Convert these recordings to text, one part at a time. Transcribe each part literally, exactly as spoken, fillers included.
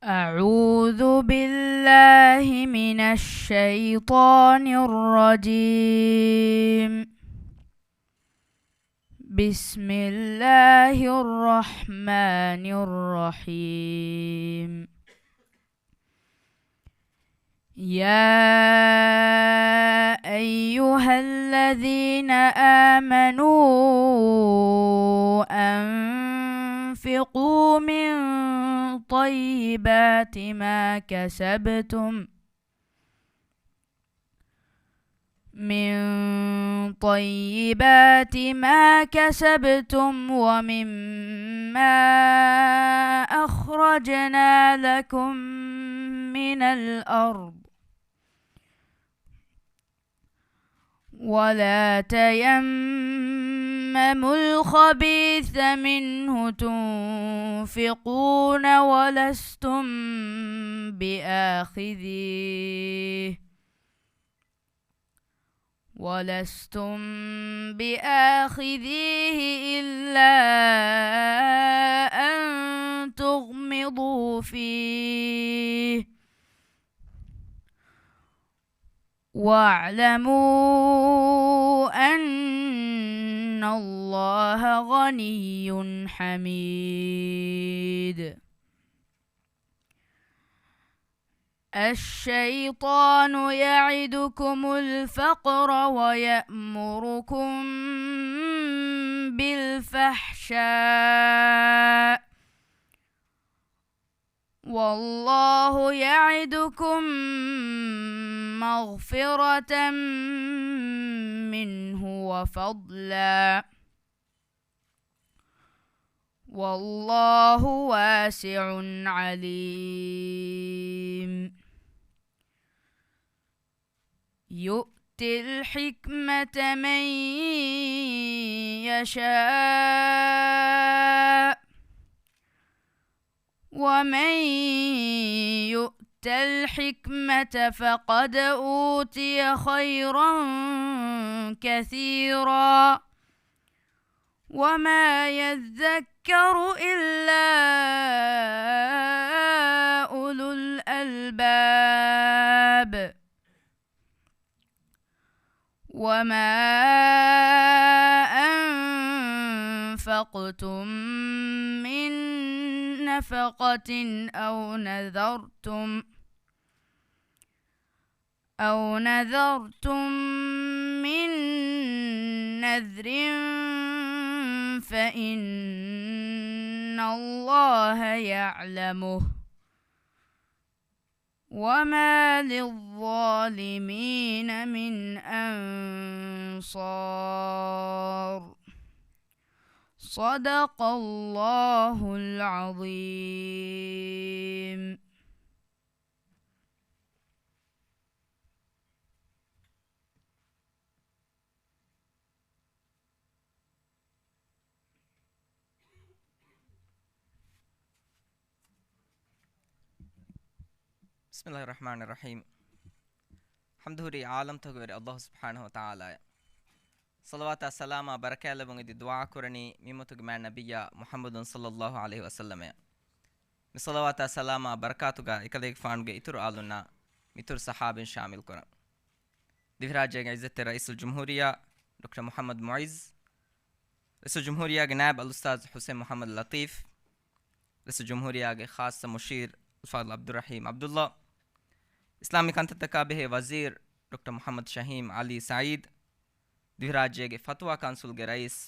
أعوذ بالله من الشيطان الرجيم. بسم الله الرحمن الرحيم. يا أيها الذين آمنوا أنفقوا من طيبات ما كسبتم، من طيبات ما كسبتم ومما أخرجنا لكم من الأرض، ولا تيمموا الخبيث منه تنفقون ولستم بآخذيه، ولستم بآخذيه إلا أن تغمضوا فيه، واعلموا أن الله غني حميد. الشيطان يعدكم الفقر ويأمركم بالفحشاء، والله يعدكم مغفرة منه وفضلا، والله واسع عليم. يؤتي الحكمة من يشاء، ومن يؤت الحكمة فقد أوتي خيرا كثيرا، وما يذكر إلا أولو الألباب. وما أنفقتم من نفقة أو نذرتم، أو نذرتم من نذر فإن الله يعلمه، وما للظالمين من أنصار. صدق الله العظيم. بسم الله الرحمن الرحيم. ޙަމްދު ހުރީ ޢާލަމްތަކުގެ ވެރި ﷲ ސުބްޙާނަހޫ ވަތަޢާލާއަށް. ޞަލަވާތާ ސަލާމާ ބަރަކާތް ލެއްވުން އެދި ދުޢާ ކުރަނީ މިއުއްމަތުގެ މާތް ނަބިއްޔާ މުޙައްމަދު ޞައްލައްލާހު ޢަލައިހި ވަސައްލަމަށް. މި ޞަލަވާތާ ސަލާމާ ބަރަކާތުގަ އެކަލޭގެފާނުގެ އިތުރު އާލުންނާ މިތުރު ޞަޙާބީން ޝާމިލް ކުރަން. ދިވެހިރާއްޖޭގެ ޢިއްޒަތްތެރި ރައީސުލްޖުމްހޫރިއްޔާ ޑޮކްޓަރ މުޙައްމަދު މުޢިއްޒު، ރައީސުލްޖުމްހޫރިއްޔާގެ ނާއިބު އަލްއުސްތާޛު ޙުސައިން މުޙައްމަދު ލަޠީފް، ރައީސުލްޖުމްހޫރިއްޔާގެ ޚާއްޞަ މުޝީރު އަލްފާޟިލް ޢަބްދުއްރަޙީމް ޢަބްދުއްލާ، އިސްލާމީ ކަންތައްތަކާ ބެހޭ ވަޒީރު ޑޮކްޓަރ މުޙައްމަދު ޝަހީމް ޢަލީ ސަޢީދު، ދިވެހިރާއްޖޭގެ ފަތުވާ ކައުންސިލްގެ ރައީސް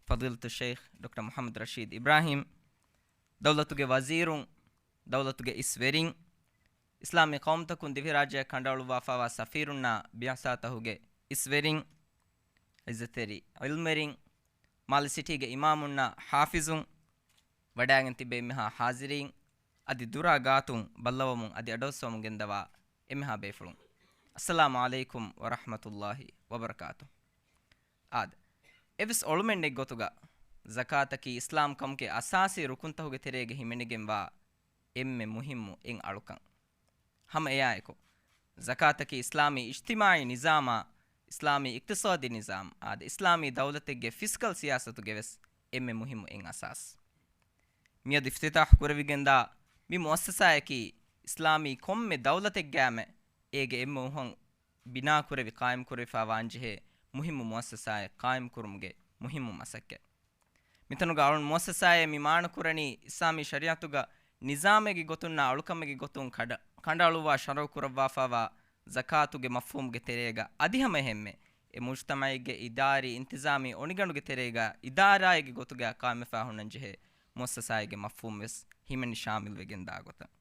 ފަޟީލަތުއްޝައިޚް ޑޮކްޓަރ މުޙައްމަދު ރަޝީދު އިބްރާހީމް، ދައުލަތުގެ ވަޒީރުން، ދައުލަތުގެ އިސްވެރިން، އިސްލާމީ ޤައުމުތަކުން ދިވެހިރާއްޖެއަށް ކަނޑައަޅުއްވާފައިވާ ސަފީރުންނާ ބިޢުސާތަކުގެ އިސްވެރިން، ޢިއްޒަތްތެރި ޢިލްމުވެރިން، މާލެ ސިޓީގެ އިމާމުންނާ ޙާފިޒުން، ވަޑައިގެން ތިބޭ އެންމެހާ ޙާޒިރީން، އަދި ދުރާ ގާތުން ބައްލަވަމުން އަދި އަޑުއައްސަވަމުން ގެންދަވާ އެންމެހާ ބޭފުޅުން. އައްސަލާމު ޢަލައިކުމް ވަރަޙްމަތުﷲި ވަބަރަކާތުހު. އާދެ، އެއްވެސް އޮޅުމެއް ނެތް ގޮތުގަ ޒަކާތަކީ އިސްލާމް ކަމުގެ އަސާސީ ރުކުންތަކުގެ ތެރޭގަ ހިމެނިގެންވާ އެންމެ މުހިއްމު އެއް އަޅުކަން. ހަމަ އެއާއެކު، ޒަކާތަކީ އިސްލާމީ އިޖްތިމާޢީ ނިޒާމާ، އިސްލާމީ އިޤްތިޞާދީ ނިޒާމް، އާދެ، އިސްލާމީ ދައުލަތެއްގެ ފިސްކަލް ސިޔާސަތުގެ ވެސް އެންމެ މުހިއްމު އެއް އަސާސް. މިއަދު އިފްތިތާޙު ކުރެވިގެންދާ މި މުއައްސަސާއަކީ އިސްލާމީ ކޮންމެ ދައުލަތެއްގައިމެ އޭގެ އެންމެ އުހަން ބިނާކުރެވި ޤާއިމްކުރެވިފާ ވާންޖެހޭ މުހިއްމު މުއައްސަސާއެއް ޤާއިމްކުރުމުގެ މުހިއްމު މަސައްކަތް. މިތަނުގަ އަޅުން މުއައްސަސާއޭ މި މާނަކުރަނީ އިސްލާމީ ޝަރީޢަތުގަ ނިޒާމެއްގެ ގޮތުންނާ އަޅުކަމެއްގެ ގޮތުން ކަނޑަ-، ކަނޑައަޅުއްވާ ޝަރުޢުކުރައްވާފާވާ ޒަކާތުގެ މަފްހޫމުގެ ތެރޭގަ އަދި ހަމައެހެންމެ އެ މުޖްތަމަޢެއްގެ އިދާރީ އިންތިޒާމީ އޮނިގަނޑުގެ ތެރޭގަ އިދާރާއެއްގެ ގޮތުގަ ޤާއިމްވެފާ ހުންނަންޖެހޭ މުއައްސަސާއެއްގެ މަފްހޫމުވެސް ހިމެނި ޝާމިލްވެގެންދާ ގޮތަށް.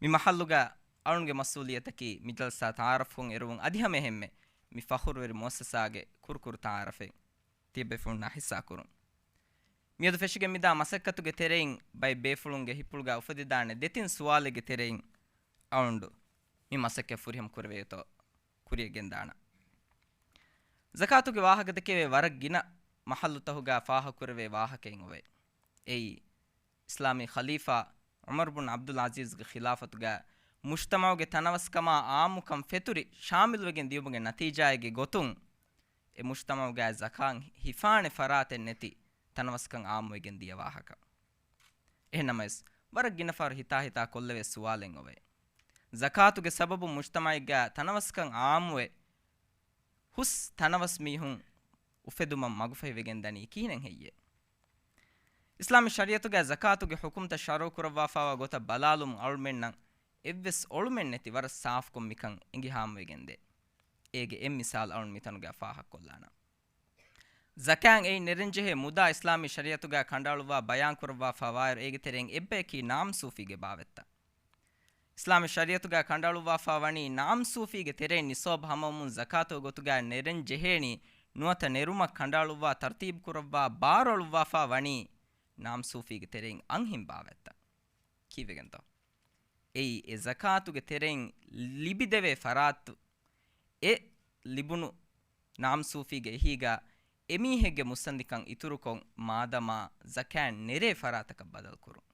މި މަޙައްލުގަ އަޅުންގެ މަސްއޫލިއްޔަތަކީ މި ޖަލްސާ ތަޢާރަފްކޮށް އެރުވުން އަދި ހަމައެހެންމެ މި ފަޚުރުވެރި މުއައްސަސާގެ ކުރުކުރު ތަޢާރަފެއް ތިޔަބޭފުޅުންނާ ޙިއްޞާކުރުން. މިއަދު ފެށިގެން މިދާ މަސައްކަތުގެ ތެރެއިން ބައެއް ބޭފުޅުންގެ ހިތްޕުޅުގަ އުފެދިދާނެ ދެތިން ސުވާލެއްގެ ތެރެއިން އަޅުނޑު މި މަސައްކަތް ފުރިހަމަ ކުރެވޭތޯ ކުރިޔަށް ގެންދާނަން. ޒަކާތުގެ ވާހަކަ ދެކެވޭ ވަރަށް ގިނަ މަޙައްލުތަކުގަ ފާހަގަކުރެވޭ ވާހަކައެއް އޮވޭ. އެއީ، އިސްލާމީ ޚަލީފާ ޢުމަރު ބުން ޢަބްދުލް ޢަޒީޒްގެ ޚިލާފަތުގަ މުޖްތަމަޢުގެ ތަނަވަސްކަމާ ޢާއްމުކަން ފެތުރި ޝާމިލްވެގެން ދިޔުމުގެ ނަތީޖާއެއްގެ ގޮތުން، އެ މުޖްތަމަޢުގައި ޒަކާތް ހިފާނެ ފަރާތެއް ނެތި ތަނަވަސްކަން ޢާއްމުވެގެން ދިޔަ ވާހަކަ. އެހެންނަމަވެސް، ވަރަށް ގިނަ ފަހަރު ހިތާ ހިތާ ކޮށްލެވޭ ސުވާލެއް އޮވޭ. ޒަކާތުގެ ސަބަބުން މުޖްތަމަޢެއްގަ ތަނަވަސްކަން ޢާއްމުވެ، ހުސް ތަނަވަސް މީހުން އުފެދުމަށް މަގުފަހިވެގެން ދަނީ ކިހިނެއް ހެއްޔޭ؟ އިސްލާމީ ޝަރީޢަތުގައި ޒަކާތުގެ ޙުކުމްތައް ޝަރުޢުކުރައްވާފާވާ ގޮތަށް ބަލާލުމުން އަޅުމެންނަށް އެއްވެސް އޮޅުމެއް ނެތި ވަރަށް ސާފުކޮށް މިކަން އެނގި ހާމަވެގެންދޭ. އޭގެ އެއް މިސާލު އަޅުން މިތަނުގައި ފާހަގަކޮށްލާނަން. ޒަކާތް އެއީ ނެރެންޖެހޭ މުދާ އިސްލާމީ ޝަރީޢަތުގައި ކަނޑައަޅުއްވާ ބަޔާންކުރައްވާފާވާއިރު އޭގެ ތެރެއިން އެއްބަޔަކީ ނާމްސޫފީގެ ބާވަތްތައް. އިސްލާމީ ޝަރީޢަތުގައި ކަނޑައަޅުއްވާފާ ވަނީ ނާމްސޫފީގެ ތެރެއިން ނިޞާބު ހަމަވުމުން ޒަކާތުގެ ގޮތުގައި ނެރެން ޖެހޭނީ ނުވަތަ ނެރުމަށް ކަނޑައަޅުއްވާ ތަރްތީބުކުރައްވާ ބާރުއަޅުއްވާފާ ވަނީ ނާމްސޫފީގެ ތެރެއިން އަންހެން ބާވަތްތައް. ކީއްވެގެންތޯ؟ އެއީ އެ ޒަކާތުގެ ތެރެއިން ލިބިދެވޭ ފަރާތު އެ ލިބުނު ނާމްސޫފީގެ އެހީގަ އެމީހެއްގެ މުއްސަނދިކަން އިތުރުކޮށް މާދަމާ ޒަކާތް ނެރޭ ފަރާތަކަށް ބަދަލުކުރުން.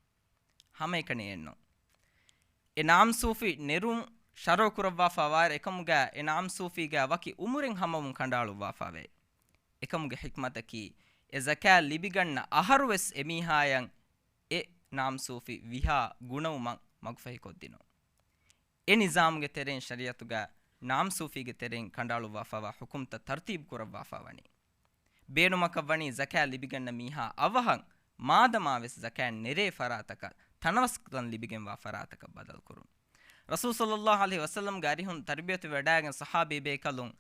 ހަމައެކަނި އެއްނު. އެ ނާމްސޫފީ ނެރުން ޝަރުޢުކުރައްވާފާވާއިރު އެކަމުގަ އެ ނާމްސޫފީގަ ވަކި އުމުރެއް ހަމަވުން ކަނޑައަޅުއްވާފާވޭ. އެކަމުގެ ޙިކްމަތަކީ އެ ޒަކާތް ލިބިގަންނަ އަހަރުވެސް އެމީހާޔަށް އެ ނާމްސޫފީ ވިހާ ގުނަވުމަށް މަގުފަހިކޮށްދިނުން. އެ ނިޒާމުގެ ތެރެއިން ޝަރީޢަތުގަ ނާމްސޫފީގެ ތެރެއިން ކަނޑައަޅުއްވާފާވާ ޙުކުމްތައް ތަރްތީބު ކުރައްވާފާ ވަނީ. ބޭނުމަކަށް ވަނީ ޒަކާތް ލިބިގަންނަ މީހާ އަވަހަށް މާދަމާވެސް ޒަކާތް ނެރޭ ފަރާތަކަށް ތަނަވަސްކަން ލިބިގެންވާ ފަރާތަކަށް ބަދަލުކުރުން. ރަސޫލު ޞައްލައްލާހު ޢަލައިހި ވަސައްލަމްގެ އަރިހުން ތަރުބިޔަތު ވެވަޑައިގެން ޞަޙާބީ ބޭކަލުން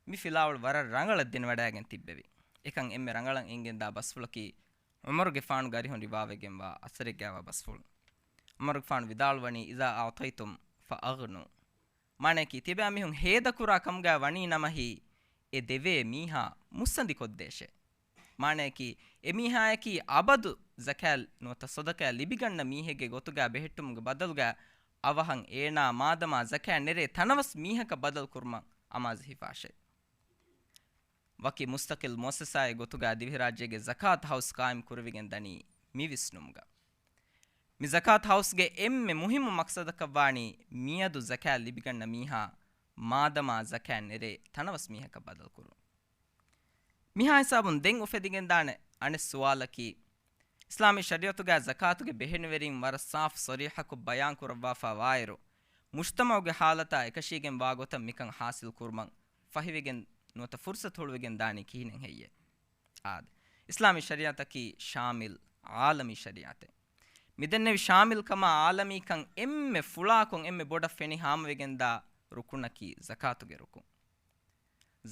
މި ފިލާވަޅު ވަރަށް ރަނގަޅަށް ދެނެވަޑައިގެން ތިއްބެވި. އެކަން އެންމެ ރަނގަޅަށް އެނގެންދާ ބަސްފުޅަކީ ޢުމަރުގެފާނުގެ އަރިހުން ރިވާވެގެންވާ އަސަރެއްގައިވާ ބަސްފުޅު. ޢުމަރުގެފާނު ވިދާޅުވަނީ، "إذا أعطيتم فأغنوا." މާނަޔަކީ، ތިޔަބައިމީހުން ހޭދަކުރާ ކަމުގައި ވަނީ ނަމަހީ، އެ ދެވޭ މީހާ މުއްސަނދިކޮށްދޭށޭ. މާނަޔަކީ، އެމީހާޔަކީ އަބަދު ޒަކާތް ނުވަތަ ޞަދަޤާތް ލިބިގަންނަ މީހެއްގެ ގޮތުގައި ބެހެއްޓުމުގެ ބަދަލުގައި، އަވަހަށް އޭނާ މާދަމާ ޒަކާތް ނެރޭ ތަނަވަސް މީހަކަށް ބަދަލުކުރުމަށް އަމާޒު ހިފާށޭ. ވަކި މުސްތަޤިލް މުއައްސަސާއެއް ގޮތުގައި ދިވެހިރާއްޖޭގެ ޒަކާތު ހައުސް ޤާއިމް ކުރެވިގެން ދަނީ މި ވިސްނުމުގަ. މި ޒަކާތު ހައުސްގެ އެންމެ މުހިއްމު މަޤްޞަދަކަށްވާނީ މިއަދު ޒަކާތް ލިބިގަންނަ މީހާ މާދަމާ ޒަކާތް ނެރޭ ތަނަވަސް މީހަކަށް ބަދަލުކުރުން. މިހާ ހިސާބުން ދެން އުފެދިގެންދާނެ އަނެއް ސުވާލަކީ، އިސްލާމީ ޝަރީޢަތުގައި ޒަކާތުގެ ބެހެނިވެރީން ވަރަށް ސާފު ޞަރީޙަކޮށް ބަޔާންކުރައްވާފާ ވާއިރު، މުޖްތަމަޢުގެ ޙާލަތާ އެކަށީގެން ވާ ގޮތަށް މިކަން ޙާޞިލް ކުރުމަށް ފަހިވެގެން ނުވަތަ ފުރުޞަތު ހުޅުވިގެން ދާނީ ކިހިނެއް ހެއްޔޭ؟ އާދެ، އިސްލާމީ ޝަރީޢަތަކީ ޝާމިލް ޢާލަމީ ޝަރީޢަތެއް. މިދެންނެވި ޝާމިލްކަމާ ޢާލަމީކަން އެންމެ ފުޅާކޮށް އެންމެ ބޮޑަށް ފެނި ހާމަވެގެންދާ ރުކުނަކީ ޒަކާތުގެ ރުކުން.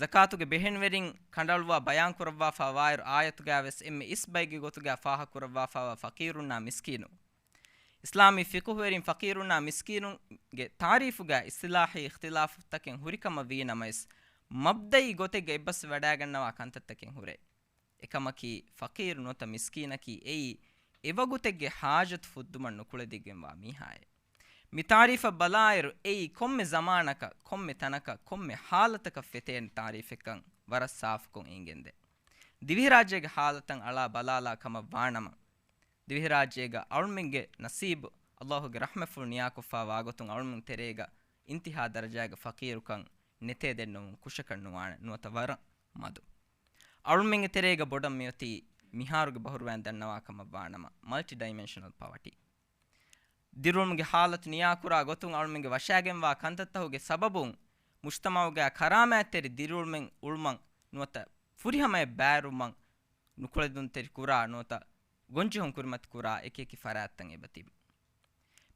ޒަކާތުގެ ބެހެނިވެރިން ކަނޑައަޅުއްވާ ބަޔާންކުރައްވާފާ ވާއިރު އާޔަތުގައިވެސް އެންމެ އިސް ބައެއްގެ ގޮތުގައި ފާހަގަކުރައްވާފާވާ ފަޤީރުންނާ މިސްކީނު. އިސްލާމީ ފިޤުހުވެރިން ފަޤީރުންނާ މިސްކީނުންގެ ތާރީފުގައި އިޞްޠިލާޙީ އިޚްތިލާފުތަކެއް ހުރިކަމަށް ވީނަމަވެސް، މަބްދައީ ގޮތެއްގަ އެއްބަސްވެވަޑައިގަންނަވާ ކަންތައްތަކެއް ހުރޭ. އެކަމަކީ، ފަޤީރު ނުވަތަ މިސްކީނަކީ އެއީ، އެވަގުތެއްގެ ޙާޖަތު ފުއްދުމަށް ނުކުޅެދިގެންވާ މީހާއެއް. މި ތާރީފަށް ބަލާއިރު، އެއީ ކޮންމެ ޒަމާނަކަށް، ކޮންމެ ތަނަކަށް، ކޮންމެ ޙާލަތަކަށް ފެތޭނެ ތާރީފެއްކަން ވަރަށް ސާފުކޮށް އެނގެންދޭ. ދިވެހިރާއްޖޭގެ ޙާލަތަށް އަޅާ ބަލާލާ ކަމަށް ވާނަމަ، ދިވެހިރާއްޖޭގަ އަޅުމެންގެ ނަސީބު، އައްލާހުގެ ރަޙްމަތްފުޅު ނިޔާކޮށްފާ ވާގޮތުން އަޅުމެން ތެރޭގަ އިންތިހާ ދަރަޖާގެ ފަޤީރުކަން ނެތޭ ދެންނެވުން ކުށަކަށް ނުވާނެ، ނުވަތަ ވަރަށް މަދު. އަޅުމެންގެ ތެރޭގަ ބޮޑަށް މިއޮތީ މިހާރުގެ ބަހުރުވައިން ދަންނަވާ ކަމަށް ވާނަމަ، މަލްޓި ޑައިމެންޝަނަލް ޕަވަޓީ. ދިރިއުޅުމުގެ ހާލަތު ނިޔާކުރާ ގޮތުން އަޅުމެންގެ ވަށާގެންވާ ކަންތައްތަކުގެ ސަބަބުން މުޖްތަމަޢުގަ ކަރާމާތްތެރި ދިރިއުޅުމެއް އުޅުމަށް ނުވަތަ ފުރިހަމަޔަށް ބައިވެރިވުމަށް ނުކުޅެދުންތެރި ކުރާ ނުވަތަ ގޮންޖެހުން ކުރިމަތި ކުރާ އެކި އެކި ފަރާތްތައް އެބަ ތިބި.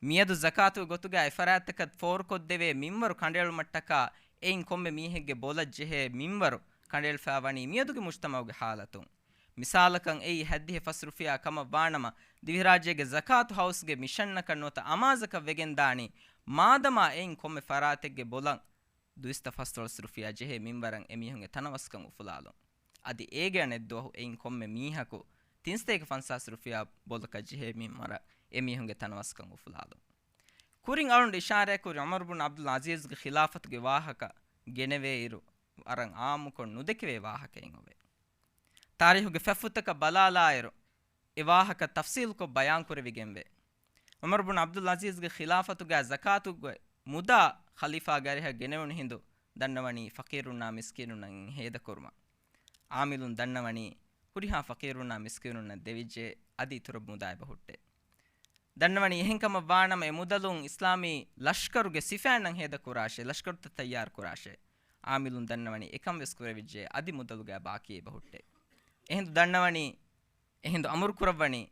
މިއަދު ޒަކާތުގެ ގޮތުގަ އެ ފަރާތްތަކަށް ފޯރުކޮށްދެވޭ މިންވަރު ކަނޑައެޅުމަށްޓަކާ އެއިން ކޮންމެ މީހެއްގެ ބޮލަށް ޖެހޭ މިންވަރު ކަނޑައެޅިފައި ވަނީ މިއަދުގެ މުޖްތަމަޢުގެ ހާލަތުން. މިސާލަކަށް އެއީ ހައްދިހަ ފަސް ރުފިޔާ ކަމަށް ވާނަމަ، ދިވެހިރާއްޖޭގެ ޒަކާތު ހައުސްގެ މިޝަންއަކަށް ނުވަތަ އަމާޒަކަށް ވެގެންދާނީ، މާދަމާ އެއިން ކޮންމެ ފަރާތެއްގެ ބޮލަށް ދުއިސައްތަ ފަސްދޮޅަސް ރުފިޔާ ޖެހޭ މިންވަރަށް އެމީހުންގެ ތަނަވަސްކަން އުފުލާލުން. އަދި އޭގެ އަނެއްދުވަހު އެއިން ކޮންމެ މީހަކު ތިންސަތޭކަ ފަންސާސް ރުފިޔާ ބޮލަކަށް ޖެހޭ މިންވަރަށް އެމީހުންގެ ތަނަވަސްކަން އުފުލާލުން. ކުރިން އަޅުން އިޝާރާތްކުރި ޢުމަރު ބުން ޢަބްދުލް ޢަޒީޒްގެ ޚިލާފަތުގެ ވާހަކަ ގެނެވޭއިރު، ވަރަށް ޢާއްމުކޮށް ނުދެކެވޭ ވާހަކައެއް އޮވޭ. ތާރީޚުގެ ފަތްފުތަކަށް ބަލާލާއިރު، އެ ވާހަކަ ތަފްސީލުކޮށް ބަޔާންކުރެވިގެންވޭ. ޢުމަރު ބުން ޢަބްދުލް ޢަޒީޒްގެ ޚިލާފަތުގައި ޒަކާތުގެ މުދާ ޚަލީފާގެ އަރިހަށް ގެނެވުނު ހިނދު ދަންނަވަނީ ފަޤީރުންނާ މިސްކީނުންނަށް ހޭދަކުރުމަށް. ޢާމިލުން ދަންނަވަނީ ހުރިހާ ފަޤީރުންނާ މިސްކީނުންނަށް ދެވިއްޖެ އަދި އިތުރަށް މުދާ އެބަ ހުއްޓޭ. ދަންނަވަނީ އެހެން ކަމަށް ވާނަމަ އެ މުދަލުން އިސްލާމީ ލަޝްކަރުގެ ސިފައިންނަށް ހޭދަކުރާށޭ، ލަޝްކަރުތައް ތައްޔާރުކުރާށޭ. ޢާމިލުން ދަންނަވަނީ އެކަން ވެސް ކުރެވިއްޖެ އަދި މުދަލުގައި ބާކީ އެބަ ހުއްޓޭ. އެހިނދު ދަންނަވަނީ، އެހިނދު އަމުރު ކުރައްވަނީ،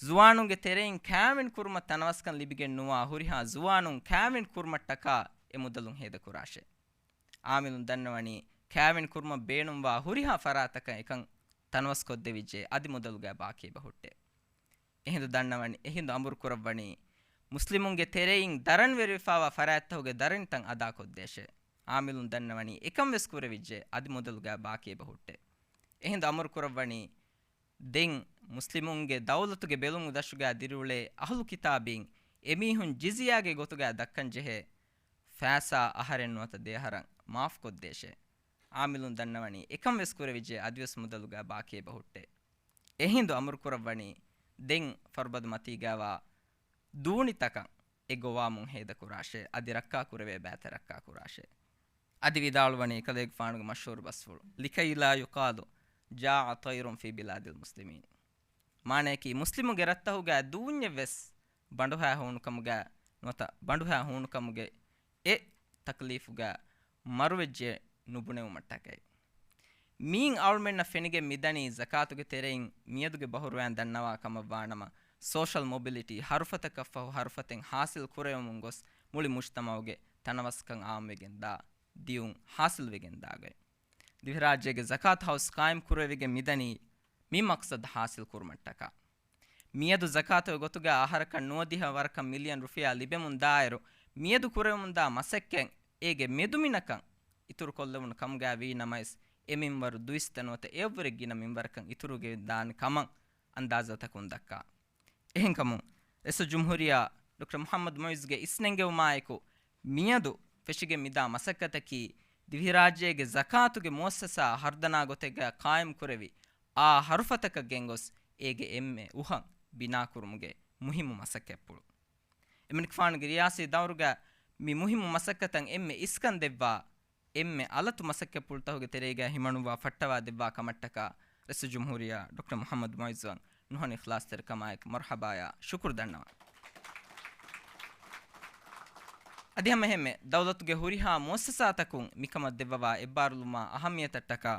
ޒުވާނުންގެ ތެރެއިން ކާވެނި ކުރުމަށް ތަނަވަސްކަން ލިބިގެން ނުވާ ހުރިހާ ޒުވާނުން ކާވެނި ކުރުމަށްޓަކާ އެ މުދަލުން ހޭދަކުރާށޭ. ޢާމިލުން ދަންނަވަނީ، ކާވެނި ކުރުމަށް ބޭނުންވާ ހުރިހާ ފަރާތަކަށް އެކަން ތަނަވަސްކޮށްދެވިއްޖެ އަދި މުދަލުގައި ބާކީ އެބަ ހުއްޓޭ. އެހިނދު ދަންނަވަނީ، އެހިނދު އަމުރު ކުރައްވަނީ، މުސްލިމުންގެ ތެރެއިން ދަރަނިވެރިވެފައިވާ ފަރާތްތަކުގެ ދަރަނިތައް އަދާކޮށްދޭށޭ. ޢާމިލުން ދަންނަވަނީ، އެކަން ވެސް ކުރެވިއްޖެ އަދި މުދަލުގައި ބާކީ އެބަ ހުއްޓޭ. އެހިނދު އަމުރު ކުރައްވަނީ، ދެން މުސްލިމުންގެ ދައުލަތުގެ ބެލުމުގެ ދަށުގައި ދިރިއުޅޭ އަހުލު ކިތާބީން އެމީހުން ޖިޒްޔާގެ ގޮތުގައި ދައްކަންޖެހޭ ފައިސާ އަހަރެއް ނުވަތަ ދެއަހަރަށް މާފުކޮށްދޭށޭ. ޢާމިލުން ދަންނަވަނީ އެކަން ވެސް ކުރެވިއްޖެ އަދިވެސް މުދަލުގައި ބާކީ އެބަ ހުއްޓޭ. އެހިނދު އަމުރު ކުރައްވަނީ ދެން ފަރުބަދަ މަތީގައިވާ ދޫނިތަކަށް އެ ގޮވާމުން ހޭދަކުރާށޭ، އަދި ރައްކާކުރެވޭ ބައިތައް ރައްކާކުރާށޭ. އަދި ވިދާޅުވަނީ އެކަލޭގެފާނުގެ މަޝްހޫރު ބަސްފުޅު، لكي لا يقال جاع طير في بلاد المسلمين. މާނަޔަކީ، މުސްލިމުންގެ ރަށްތަކުގައި ދޫންޏެއް ވެސް ބަނޑުހައި ހޫނުކަމުގައި ނުވަތަ ބަނޑުހައި ހޫނުކަމުގެ އެ ތަކްލީފުގައި މަރުވެއްޖެ ނުބުނެވުމަށްޓަކައި. މިއިން އަޅުމެންނަށް ފެނިގެން މިދަނީ ޒަކާތުގެ ތެރެއިން މިއަދުގެ ބަހުރުވައިން ދަންނަވާ ކަމަށް ވާނަމަ، ސޯޝަލް މޮބިލިޓީ ހަރުފަތަކަށްފަހު ހަރުފަތެއް ހާސިލް ކުރެވެމުން ގޮސް މުޅި މުޖްތަމަޢުގެ ތަނަވަސްކަން އާއްމުވެގެން ދާ ދިޔުން ހާސިލްވެގެން ދާގޮތް. ދިވެހިރާއްޖޭގެ ޒަކާތު ހައުސް ޤާއިމް ކުރެވިގެން މިދަނީ މި މަޤްޞަދު ހާސިލް ކުރުމަށްޓަކާ. މިއަދު ޒަކާތުގެ ގޮތުގައި އަހަރަކަށް ނުވަދިހަ ވަރަކަށް މިލިއަން ރުފިޔާ ލިބެމުން ދާއިރު، މިއަދު ކުރެވެމުން ދާ މަސައްކަތް އޭގެ މެދުމިނަކަށް އިތުރުކޮށްލެވުނު ކަމުގައި ވީ ނަމަވެސް، އެ މިންވަރު ދުއިސައްތަ ނުވަތަ އެއަށްވުރެ ގިނަ މިންވަރަކަށް އިތުރުވެގެން ދާނެ ކަމަށް އަންދާޒާތަކުން ދައްކާ. އެހެންކަމުން، ރައީސުލްޖުމްހޫރިއްޔާ ޑޮކްޓަރ މުޙައްމަދު މުޢިއްޒުގެ އިސްނެންގެވުމާއެކު، މިއަދު ފެށިގެން މިދާ މަސައްކަތަކީ، ދިވެހިރާއްޖޭގެ ޒަކާތުގެ މުއައްސަސާ ހަރުދަނާ ގޮތެއްގަ ޤާއިމް ކުރެވި، އާ ހަރުފަތަކަށް ގެންގޮސް، އޭގެ އެންމެ އުހަށް ބިނާކުރުމުގެ މުހިއްމު މަސައްކަތްޕުޅު. އެމަނިކުފާނުގެ ރިޔާސީ ދައުރުގަ މި މުހިއްމު މަސައްކަތަށް އެންމެ އިސްކަން ދެއްވާ، އެންމެ އަލަތު މަސައްކަތްޕުޅުތަކުގެ ތެރޭގަ ހިމަނުއްވާ ފައްޓަވާ ދެއްވާ ކަމަށްޓަކާ ރައީސުލްޖުމްހޫރިއްޔާ ޑޮކްޓަރ މުޙައްމަދު މުޢިއްޒުއަށް ނުހަނު އިޚްލާޞްތެރިކަމާއެކު މަރުޙަބާޔާ ޝުކުރު ދަންނަވަން. އަދި ހަމައެހެންމެ ދައުލަތުގެ ހުރިހާ މުއައްސަސާތަކުން މިކަމަށް ދެއްވަވާ އެއްބާރުލުމާ އަހައްމިޔަތަށްޓަކާ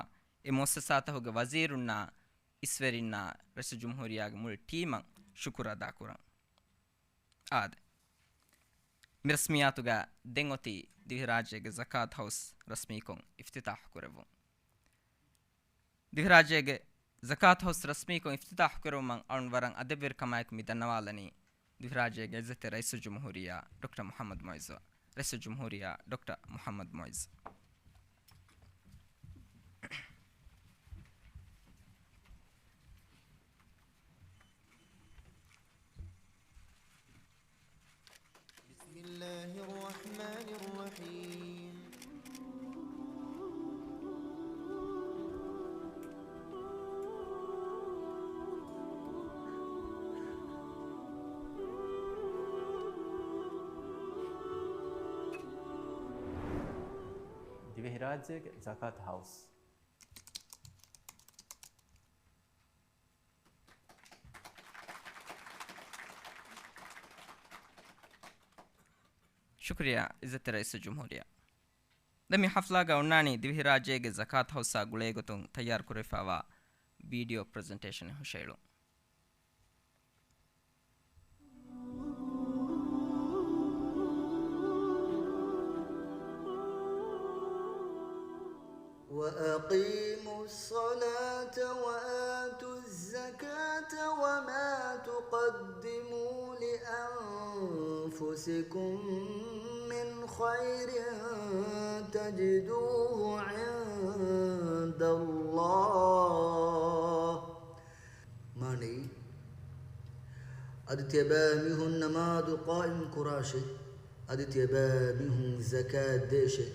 އެ މުއައްސަސާތަކުގެ ވަޒީރުންނާ އިސްވެރިންނާ ރައީސުލްޖުމްހޫރިއްޔާގެ މުޅި ޓީމަށް ޝުކުރު އަދާކުރަން. އާދެ. މި ރަސްމިއްޔާތުގަ ދެން އޮތީ ދިވެހިރާއްޖޭގެ ޒަކާތު ހައުސް ރަސްމީކޮށް އިފްތިތާޙު ކުރެއްވުން. ދިވެހިރާއްޖޭގެ ޒަކާތު ހައުސް ރަސްމީކޮށް އިފްތިތާޙު ކުރެއްވުމަށް އަޅުން ވަރަށް އަދަބުވެރިކަމާއެކު މި ދަންނަވާލަނީ ދިވެހިރާއްޖޭގެ އިއްޒަތްތެރި ރައީސުލްޖުމްހޫރިއްޔާ ޑޮކްޓަރ މުޙައްމަދު މުޢިއްޒު. ރައީސުލްޖުމްހޫރިއްޔާ ޑޮކްޓަރ މުޙައްމަދު މުޢިއްޒު. بسم الله الرحمن الرحيم. ދިވެހިރާއްޖޭގެ ޒަކާތު ހައުސް. ޝުކުރިއްޔާ، އިއްޒަތްތެރި ރައީސުލްޖުމްހޫރިއްޔާ. ދެން މި ޙަފްލާގަ އޮންނާނީ ދިވެހިރާއްޖޭގެ ޒަކާތު ހައުސްއާ ގުޅޭގޮތުން ތައްޔާރުކުރެވިފައިވާ ވީޑިއޯ ޕްރެޒެންޓޭޝަނެއް ހުށައެޅުން. وأقيموا الصلاة وآتوا الزكاة وما تقدموا لأنفسكم من خير تجدوه عند الله. މާނައީ، އަދި ތިޔަބައިމީހުން ނަމާދު ޤާއިމް ކުރާށޭ. އަދި ތިޔަބައިމީހުން ޒަކާތް ދޭށޭ.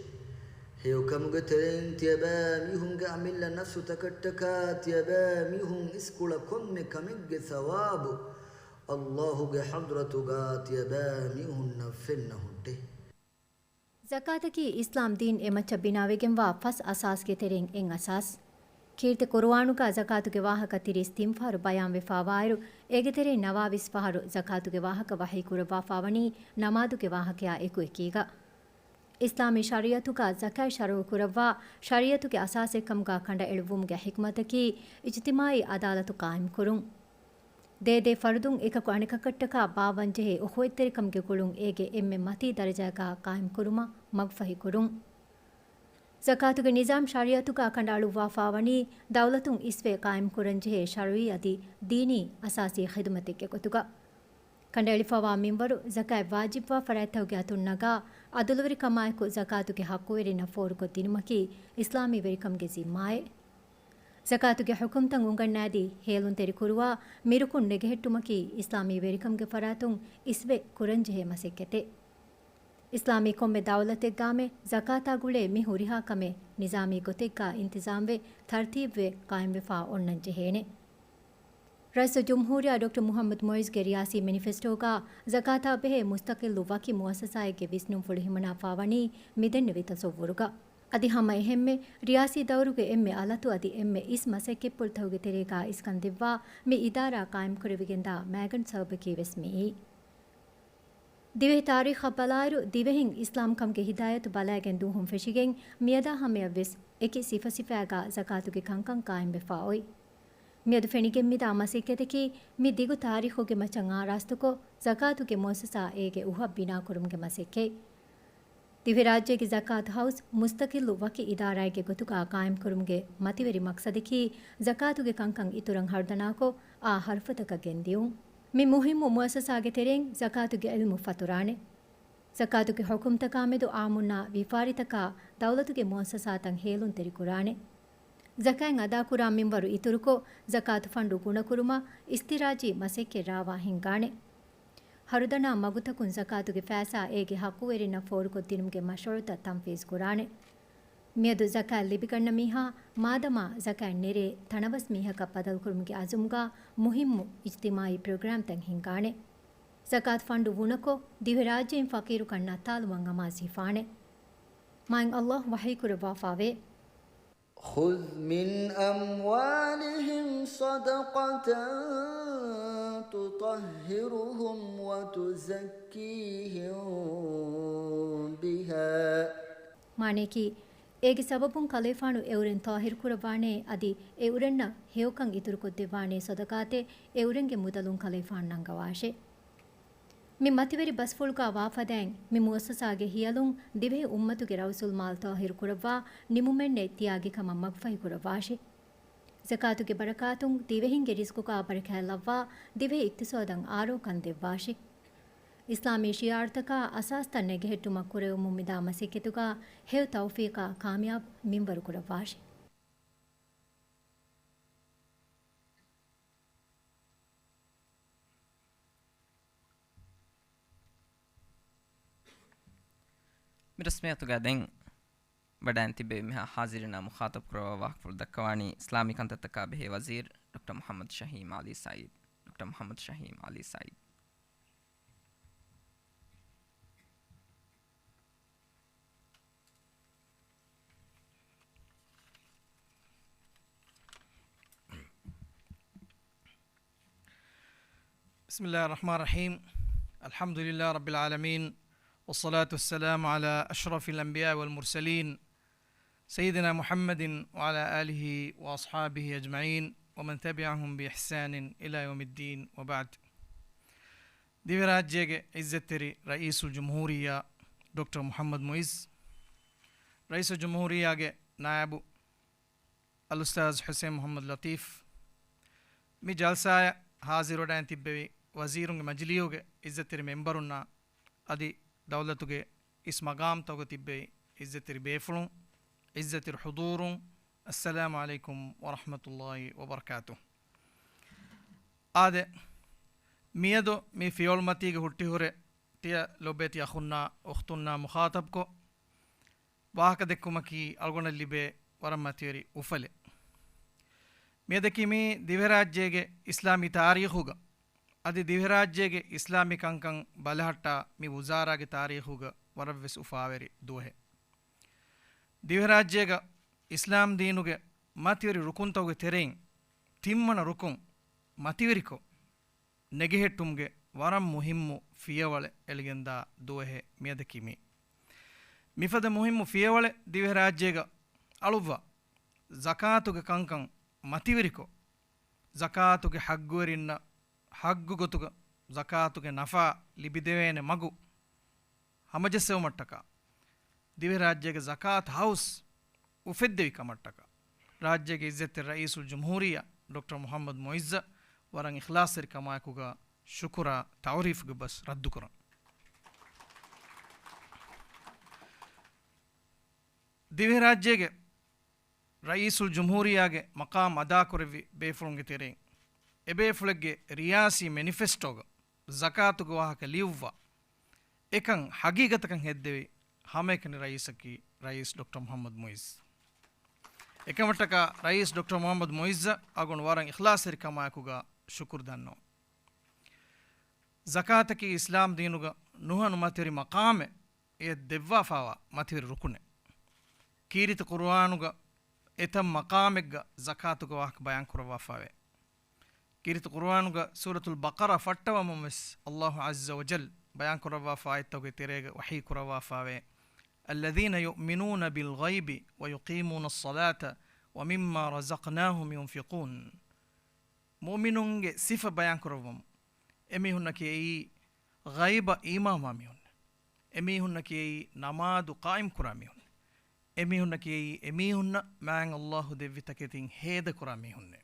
ހެޔޮކަމުގެ ތެރެއިން ތިޔަބައިމީހުންގެ އަމިއްލަ ނަފްސުތަކަށްޓަކާ ތިޔަބައިމީހުން އިސްކުޅަ ކޮންމެ ކަމެއްގެ ޘަވާބު ﷲ ގެ ޙަޟްރަތުގަ ތިޔަބައިމީހުންނަށް ފެންނަ ހުއްޓޭ. ޒަކާތަކީ އިސްލާމް ދީން އެމައްޗަށް ބިނާވެގެންވާ ފަސް އަސާސްގެ ތެރެއިން އެއް އަސާސް. ކީރިތި ޤުރުއާނުގަ ޒަކާތުގެ ވާހަކަ ތިރީސް ތިން ފަހަރު ބަޔާންވެފައިވާއިރު، އޭގެ ތެރެއިން ނަވާވީސް ފަހަރު ޒަކާތުގެ ވާހަކަ ވަޙީކުރައްވާފައިވަނީ ނަމާދުގެ ވާހަކަޔާ އެކުއެކީގަ. އިސްލާމީ ޝަރީޢަތުގަ ޒަކާތް ޝަރުޢުކުރައްވާ ޝަރީޢަތުގެ އަސާސެއްކަމުގަ ކަނޑައެޅުއްވުމުގެ ޙިކްމަތަކީ އިޖްތިމާޢީ ޢަދާލަތު ޤާއިމްކުރުން. ދޭދޭ ފަރުދުން އެކަކު އަނެކަކަށްޓަކާ ބާއްވަންޖެހޭ އުޚުވަތްތެރިކަމުގެ ގުޅުން އޭގެ އެންމެ މަތީ ދަރަޖާގަ ޤާއިމްކުރުމަށް މަގުފަހިކުރުން. ޒަކާތުގެ ނިޒާމް ޝަރީޢަތުގަ ކަނޑައަޅުއްވާފައިވަނީ ދައުލަތުން އިސްވެ ޤާއިމްކުރަންޖެހޭ ޝަރުޢީ އަދި ދީނީ އަސާސީ ޚިދުމަތެއްގެ ގޮތުގަ. ކަނޑައެޅިފައިވާ މިންވަރު ޒަކާތް ވާޖިބްވާ ފަރާތްތަކުގެ އަތުން ނަގާ، އަދުލުވެރިކަމާއެކު ޒަކާތުގެ ޙައްޤުވެރިންނަށް ފޯރުކޮށްދިނުމަކީ އިސްލާމީ ވެރިކަމުގެ ޒިންމާއެއް. ޒަކާތުގެ ޙުކުމްތައް އުނގަންނާދީ ހޭލުންތެރިކުރުވާ، މިރުކުން ނެގެހެއްޓުމަކީ އިސްލާމީ ވެރިކަމުގެ ފަރާތުން އިސްވެ ކުރަންޖެހޭ މަސައްކަތެއް. އިސްލާމީ ކޮންމެ ދައުލަތެއްގާމެ ޒަކާތާ ގުޅޭ މި ހުރިހާ ކަމެއް ނިޒާމީ ގޮތެއްގާ އިންތިޒާމްވެ، ތަރްތީބްވެ، ޤާއިމްވެފާ އޮންނަން ޖެހޭނެ. ރައީސުލްޖުމްހޫރިއްޔާ ޑޮކްޓަރ މުޙައްމަދު މުޢިއްޒުގެ ރިޔާސީ މެނިފެސްޓޯގާ ޒަކާތާ ބެހޭ މުސްތަޤިއްލު ވަކި މުއައްސަސާއެއްގެ ވިސްނުންފުޅު ހިމަނާފާވަނީ މިދެންނެވި ތަޞައްވުރުގަ. އަދި ހަމަ އެހެންމެ ރިޔާސީ ދައުރުގެ އެންމެ އަލަތު އަދި އެންމެ އިސް މަސައްކަތްޕުޅުތަކުގެ ތެރޭގާ އިސްކަން ދެއްވާ މި އިދާރާ ޤާއިމްކުރެވިގެންދާ މައިގަނޑު ސަބަބަކީ ވެސް މިއީ. ދިވެހި ތާރީޚަށް ބަލާއިރު، ދިވެހިން އިސްލާމްކަމުގެ ހިދާޔަތު ބަލައިގެން ދޫހުން ފެށިގެން މިއަދާ ހަމަޔަށްވެސް އެކި ސިފަސިފައިގާ ޒަކާތުގެ ކަންކަން ޤާއިމްވެފާ އޮތް. މިއަދު ފެނިގެންމިދާ މަސައްކަތަކީ މި ދިގު ތާރީޚުގެ މައްޗަށް އާރާސްތުކޮށް، ޒަކާތުގެ މުއައްސަސާ އޭގެ އުހަށް ބިނާކުރުމުގެ މަސައްކަތް. ދިވެހިރާއްޖޭގެ ޒަކާތު ހައުސް މުސްތަޤިއްލު ވަކި އިދާރާއެއްގެ ގޮތުގާ ޤާއިމްކުރުމުގެ މަތިވެރި މަޤްޞަދަކީ، ޒަކާތުގެ ކަންކަން އިތުރަށް ހަރުދަނާކޮށް، އާ ހަރުފަތަކަށް ގެންދިއުން. މި މުހިއްމު މުއައްސަސާގެ ތެރެއިން ޒަކާތުގެ ޢިލްމު ފަތުރާނެ. ޒަކާތުގެ ޙުކުމްތަކާމެދު ޢާއްމުންނާ ވިޔަފާރިތަކާ ދައުލަތުގެ މުއައްސަސާތައް ހޭލުންތެރިކުރާނެ. ޒަކާތް އަދާކުރާ މިންވަރު އިތުރުކޮށް، ޒަކާތު ފަންޑު ގުނަކުރުމަށް އިސްތިޚްރާޖީ މަސައްކަތް ރާވާ ހިންގާނެ. ހަރުދަނާ މަގުތަކުން ޒަކާތުގެ ފައިސާ އޭގެ ޙައްޤުވެރިންނަށް ފޯރުކޮށްދިނުމުގެ މަޝްރޫޢުތައް ތަންފީޒުކުރާނެ. މިއަދު ޒަކާތް ލިބިގަންނަ މީހާ މާދަމާ ޒަކާތް ނެރޭ ތަނަވަސް މީހަކަށް ބަދަލުކުރުމުގެ ޢަޒުމުގާ މުހިއްމު އިޖްތިމާޢީ ޕްރޮގްރާމްތައް ހިންގާނެ. ޒަކާތު ފަންޑު ވުނަކޮށް، ދިވެހިރާއްޖެއިން ފަޤީރުކަން ނައްތާލުމަށް އަމާޒު ހިފާނެ. މާތް ﷲ ވަޙީކުރައްވާފާވޭ. خذ من أموالهم صدقة تطهرهم وتزكيهم بها. މާނަޔަކީ، އޭގެ ސަބަބުން ކަލޭފާނު އެއުރެން ޠާހިރުކުރައްވާނޭ، އަދި އެއުރެންނަށް ހެޔޮކަން އިތުރުކޮށްދެއްވާނޭ ޞަދަޤާތެއް އެއުރެންގެ މުދަލުން ކަލޭފާނު ނަންގަވާށޭ. މި މަތިވެރި ބަސްފުޅުގާ ވާފަދައިން މި މުއައްސަސާގެ ހިޔަލުން ދިވެހި އުއްމަތުގެ ރައުސުލް މާލް ޠާހިރު ކުރައްވާ ނިމުމެއްނެތް ތިޔާގި ކަމަށް މަގުފަހި ކުރައްވާށި. ޒަކާތުގެ ބަރަކާތުން ދިވެހިންގެ ރިޒްޤުގާ ބަރަކާތް ލައްވާ ދިވެހި އިޤްތިޞާދަށް އާރޯކަން ދެއްވާށި. އިސްލާމީ ޝިޢާރުތަކާ އަސާސްތައް ނެގެހެއްޓުމަށް ކުރެވެމުން މިދާ މަސައްކަތުގާ ހެޔޮ ތައުފީޤާ ކާމިޔާބު މިންވަރު ކުރައްވާށި. މި ރަސްމިއްޔަތުގަ ދެން ވަޑައިން ތިއްބެވި މިހާ ޙާޟިރީންނާ މުޚާޠަބު ކުރައްވާ ވާހަކަފުޅު ދައްކަވާނީ އިސްލާމީ ކަންތައްތަކާ ބެހޭ ވަޒީރު ޑޮކްޓަރ މުޙައްމަދު ޝަހީމް ޢަލީ ސަޢީދު. ޑޮކްޓަރ މުޙައްމަދު ޝަހީމް ޢަލީ ސަޢީދު. بسم الله الرحمن الرحيم. الحمد لله رب العالمين. والصلاة والسلام على أشرف الأنبياء والمرسلين سيدنا محمد وعلى آله وأصحابه أجمعين ومن تبعهم بإحسان إلى يوم الدين وبعد. ދިވެހިރާއްޖޭގެ ޢިއްޒަތްތެރި ރައީސުލްޖުމްހޫރިއްޔާ ޑޮކްޓަރ މުޙައްމަދު މުޢިއްޒު، ރައީސުލްޖުމްހޫރިއްޔާގެ ނާއިބު އަލްއުސްތާޛު ޙުސައިން މުޙައްމަދު ލަޠީފް، މި ޖަލްސާއަށް ޙާޟިރުވެޑައިން ތިއްބެވި ވަޒީރުންގެ މަޖިލީހުގެ ޢިއްޒަތްތެރި މެންބަރުންނާ، އަދި ދައުލަތުގެ އިސް މަގާމްތަކުގަ ތިއްބެވި ޢިއްޒަތްތެރި ބޭފުޅުން، ޢިއްޒަތްތެރި ޙުޟޫރުން، އައްސަލާމު ޢަލައިކުމް ވަރަޙްމަތުﷲ ވަބަރަކާތުހު. އާދެ، މިއަދު މި ފިޔަވަޅުމަތީގަ ހުއްޓިހުރެ ތިޔަ ލޮބުވެތި އަޚުންނާ އުޚްތުންނާ މުޚާޠަބްކޮށް، ވާހަކަދެއްކުމަކީ އަޅުގަނޑަށް ލިބޭ ވަރަށް މަތިވެރި އުފަލެއް. މިއަދަކީ މީ ދިވެހިރާއްޖޭގެ އިސްލާމީ ތާރީޚުގަ، އަދި ދިވެހިރާއްޖޭގެ އިސްލާމީ ކަންކަން ބަލަހައްޓާ މި ވުޒާރާގެ ތާރީޚުގަ ވަރަށްވެސް އުފާވެރި ދުވަހެއް. ދިވެހިރާއްޖޭގަ އިސްލާމް ދީނުގެ މަތިވެރި ރުކުންތަކުގެ ތެރެއިން ތިންވަނަ ރުކުން މަތިވެރިކޮށް، ނެގެހެއްޓުމުގެ ވަރަށް މުހިއްމު ފިޔަވަޅެއް އެޅިގެންދާ ދުވަހެއް މިއަދަކީ މީ. މިފަދަ މުހިއްމު ފިޔަވަޅެއް ދިވެހިރާއްޖޭގަ އަޅުއްވާ، ޒަކާތުގެ ކަންކަން މަތިވެރިކޮށް، ޒަކާތުގެ ޙައްޤުވެރިންނަށް ޙައްޤު ގޮތުގަ ޒަކާތުގެ ނަފާ ލިބިދެވޭނެ މަގު ހަމަޖެއްސެވުމަށްޓަކާ، ދިވެހިރާއްޖޭގެ ޒަކާތު ހައުސް އުފެއްދެވި ކަމަށްޓަކާ، ރާއްޖޭގެ ޢިއްޒަތްތެރި ރައީސުލްޖުމްހޫރިއްޔާ ޑޮކްޓަރ މުޙައްމަދު މުޢިއްޒަށް ވަރަށް އިޚްލާޞްތެރިކަމާއެކުގަ ޝުކުރާ ތަޢުރީފުގެ ބަސް ރައްދުކުރަން. ދިވެހިރާއްޖޭގެ ރައީސުލްޖުމްހޫރިއްޔާގެ މަޤާމް އަދާކުރެއްވި ބޭފުޅުންގެ ތެރެއިން، އެބޭފުޅެއްގެ ރިޔާސީ މެނިފެސްޓޯގަ ޒަކާތުގެ ވާހަކަ ލިޔުއްވާ، އެކަން ހަގީގަތަކަށް ހެއްދެވި ހަމައެކަނި ރައީސަކީ ރައީސް ޑޮކްޓަރ މުޙައްމަދު މުޢިއްޒު. އެކަމަށްޓަކާ ރައީސް ޑޮކްޓަރ މުޙައްމަދު މުޢިއްޒަށް އަޅުގަނޑު ވަރަށް އިޚްލާޞްތެރިކަމާއެކުގަ ޝުކުރު ދަންނަވަން. ޒަކާތަކީ އިސްލާމް ދީނުގަ ނުހަނު މަތިވެރި މަޤާމެއް، އެ ދެއްވާފާވާ މަތިވެރި ރުކުނެއް. ކީރިތި ޤުރުއާނުގަ އެތައް މަޤާމެއްގަ ޒަކާތުގެ ވާހަކަ ބަޔާންކުރައްވާފާވޭ. ކީރިތި ޤުރުއާނުގަ ސޫރަތުލް ބަޤަރާ ފައްޓަވަމުން ވެސް ﷲ ޢައްޒަ ވަޖަލް ބަޔާންކުރައްވާފާ އާޔަތްތަކުގެ ތެރޭގަ ވަޙީ ކުރައްވާފާވޭ، الذين يؤمنون بالغيب ويقيمون الصلاة ومما رزقناهم ينفقون. މުއުމިނުންގެ ސިފަ ބަޔާންކުރައްވަމުން، އެމީހުންނަކީ އެއީ ޣައިބަށް އީމާންވާ މީހުން. އެމީހުންނަކީ އެއީ ނަމާދު ޤާއިމްކުރާ މީހުން. އެމީހުންނަކީ އެއީ އެމީހުންނަށް މާތް ﷲ ދެއްވި ތަކެތިން ހޭދަކުރާ މީހުންނޭ.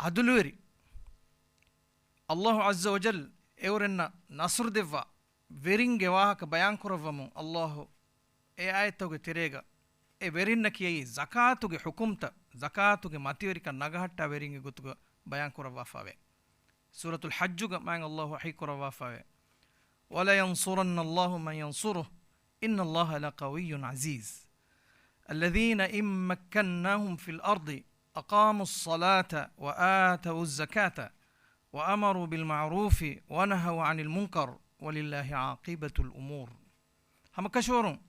ޢަދުލުވެރި، ﷲ ޢައްޒަ ވަޖަލް އެއުރެންނަށް ނަޞްރު ދެއްވާ ވެރިންގެ ވާހަކަ ބަޔާންކުރައްވަމުން، ﷲ އެ އާޔަތްތަކުގެ ތެރޭގަ އެ ވެރިންނަކީ އެއީ ޒަކާތުގެ ޙުކުމްތައް، ޒަކާތުގެ މަތިވެރިކަން ނަގަހައްޓާ ވެރިންގެ ގޮތުގަ ބަޔާންކުރައްވާފާވޭ. ސޫރަތުލް ޙައްޖުގަ މާތް ﷲ ވަޙީކުރައްވާފާވޭ، وَلَيَنْصُرَنَّ اللَّهُ مَنْ يَنْصُرُهُ إِنَّ اللَّهَ لَقَوِيٌّ عَزِيزٌ. الَّذِينَ إِنْ مَكَّنَّاهُمْ فِي الْأَرْضِ أَقَامُوا الصَّلَاةَ وَآتَوُا الزَّكَاةَ وَأَمَرُوا بِالْمَعْرُوفِ وَنَهَوْا عَنِ الْمُنْكَرِ وَلِلَّهِ عَاقِبَةُ الْأُمُورِ. ހަމަކަށަވަރުން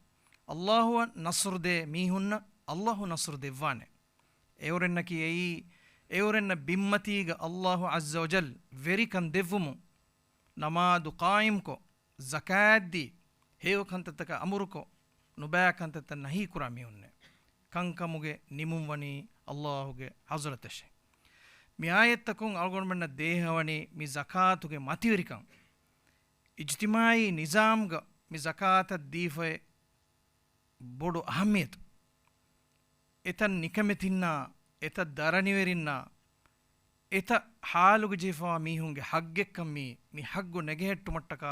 ﷲ އަށް ނަޞްރު ދޭ މީހުންނަށް ﷲ ނަޞްރު ދެއްވާނެ. އެއުރެންނަކީ އެއީ، އެއުރެންނަށް ބިންމަތީގަ ﷲ ޢައްޒަ ވަޖަލް ވެރިކަން ދެއްވުމުން، ނަމާދު ޤާއިމްކޮށް، ޒަކާތްދީ، ހެޔޮ ކަންތައްތަކަށް އަމުރުކޮށް، ނުބައި ކަންތައްތައް ނަހީކުރާ މީހުންނޭ. ކަންކަމުގެ ނިމުން ވަނީ ﷲ ގެ ޙަޟްރަތަށޭ. މި އާޔަތްތަކުން އަޅުގަނޑުމެންނަށް ދޭހަވަނީ މި ޒަކާތުގެ މަތިވެރިކަން، އިޖްތިމާޢީ ނިޒާމްގަ މި ޒަކާތަށް ދީފައި ބޮޑު އަހައްމިޔަތު. އެތައް ނިކަމެތިންނާ، އެތައް ދަރަނިވެރިންނާ، އެތައް ޙާލުގަ ޖެހިފަވާ މީހުންގެ ޙައްޤެއްކަން މީ، މި ޙައްޤު ނެގެހެއްޓުމަށްޓަކާ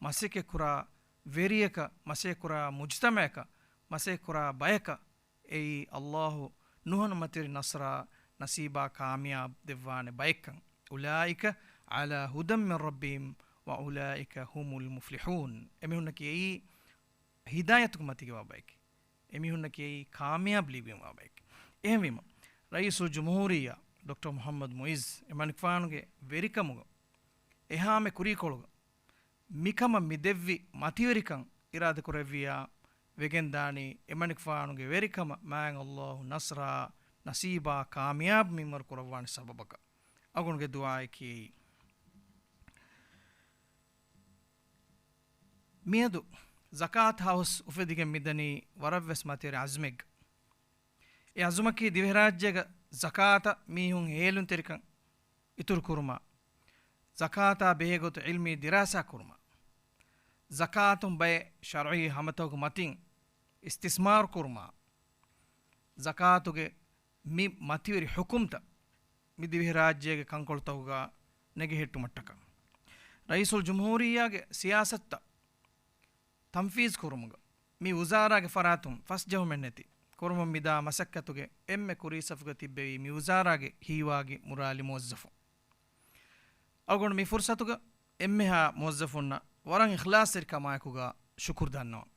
މަސައްކަތްކުރާ ވެރިޔަކަށް، މަސައްކަތްކުރާ މުޖްތަމަޢަކަށް، މަސައްކަތްކުރާ ބަޔަކަށް އެއީ ﷲ ނުހަނު މަތިވެރި ނަޞްރާ ނަސީބާ ކާމިޔާބު ދެއްވާނެ ބައެއްކަން. أُولَٰئِكَ عَلَىٰ هُدًى مِّن رَّبِّهِمْ وَأُولَٰئِكَ هُمُ الْمُفْلِحُونَ. އެމީހުންނަކީ އެއީ ހިދާޔަތުގެ މަތީގަވާ ބައެކޭ. އެމީހުންނަކީ އެއީ ކާމިޔާބު ލިބިގެންވާ ބައެކޭ. އެހެންވީމަ، ރައީސުލްޖުމްހޫރިއްޔާ ޑޮކްޓަރ މުޙައްމަދު މުޢިއްޒު އެމަނިކުފާނުގެ ވެރިކަމުގަ އެހާމެ ކުރީކޮޅުގަ މިކަމަށް މި ދެއްވި މަތިވެރިކަން އިރާދަކުރެއްވިއްޔާ ވެގެންދާނީ، އެމަނިކުފާނުގެ ވެރިކަމަށް މާތް ﷲ ނަޞްރާ ނަސީބާ ކާމިޔާބު މިންވަރު ކުރައްވާނެ ސަބަބަކަށް. އަޅުގަނޑުގެ ދުޢާއަކީ އެއީ. މިއަދު ޒަކާތް ހައުސް އުފެދިގެން މިދަނީ ވަރަށްވެސް މަތިވެރި އަޒުމެއްގަ. އެ އަޒުމަކީ ދިވެހިރާއްޖޭގަ ޒަކާތަށް މީހުން ހޭލުންތެރިކަން އިތުރު ކުރުމާ، ޒަކާތާ ބެހޭގޮތު ޢިލްމީ ދިރާސާ ކުރުމާ، ޒަކާތުން ބައެއް ޝަރުޢީ ހަމަތަކުގެ މަތިން އިސްތިސްމާރު ކުރުމާ، ޒަކާތުގެ މި މަތިވެރި ޙުކުމްތައް މި ދިވެހިރާއްޖޭގެ ކަންކޮޅުތަކުގަ ނެގެހެއްޓުމަށްޓަކާ، ރައީސުލްޖުމްހޫރިއްޔާގެ ސިޔާސަތުތައް ތަންފީޒު ކުރުމުގަ މި ވުޒާރާގެ ފަރާތުން ފަސްޖެހުމެއްނެތި ކުރުމަށް މިދާ މަސައްކަތުގެ އެންމެ ކުރީ ސަފުގަ ތިއްބެވި މި ވުޒާރާގެ ހީވާގި މުރާލި މުވައްޒަފުން. އަޅުގަނޑު މި ފުރުސަތުގަ އެންމެހާ މުވައްޒަފުންނަށް ވަރަށް އިޚްލާޞްތެރިކަމާއެކުގަ ޝުކުރު ދަންނަވަން.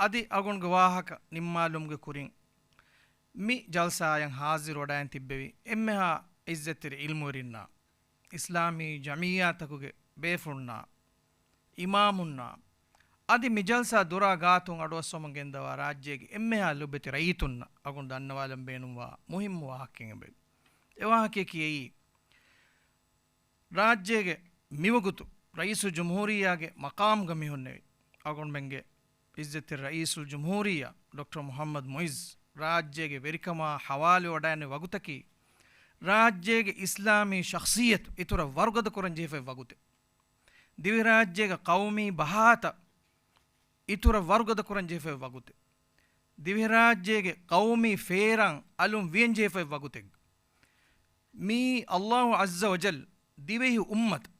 އަދި އަޅުގަނޑުގެ ވާހަކަ ނިންމާލުމުގެ ކުރިން މި ޖަލްސާއަށް ހާޒިރުވަޑައިން ތިއްބެވި އެންމެހާ ޢިއްޒަތްތެރި ޢިލްމުވެރިންނާ، އިސްލާމީ ޖަމިއްޔާތަކުގެ ބޭފުޅުންނާ، އިމާމުންނާ، އަދި މި ޖަލްސާ ދޮރާ ގާތުން އަޑުއައްސަވަމުން ގެންދަވާ ރާއްޖޭގެ އެންމެހާ ލޮބުވެތި ރައްޔިތުންނަށް އަޅުގަނޑު ދަންނަވާލަން ބޭނުންވާ މުހިއްމު ވާހަކައެއް އެބަ. އެ ވާހަކަޔަކީ އެއީ، ރާއްޖޭގެ މިވަގުތު ރައީސުލްޖުމްހޫރިއްޔާގެ މަޤާމުގަ މިހުންނެވި އަޅުގަނޑުމެންގެ ޢިއްޒަތްތެރި ރައީސުލްޖުމްހޫރިއްޔާ ޑޮކްޓަރ މުޙައްމަދު މުޢިއްޒު ރާއްޖޭގެ ވެރިކަމާ ޙަވާލުވެވަޑައިގެންނެވި ވަގުތަކީ، ރާއްޖޭގެ އިސްލާމީ ޝަޚްޞިއްޔަތު އިތުރަށް ވަރުގަދަކުރަން ޖެހިފައި ވަގުތެއް. ދިވެހިރާއްޖޭގެ ޤައުމީ ބަހާތައް އިތުރަށް ވަރުގަދަކުރަން ޖެހިފައި ވަގުތެއް. ދިވެހިރާއްޖޭގެ ޤައުމީ ފޭރާން އަލުން ވިޔަން ޖެހިފައި ވަގުތެއް. މީ ﷲ ޢައްޒަ ވަޖަލް ދިވެހި އުއްމަތަށް،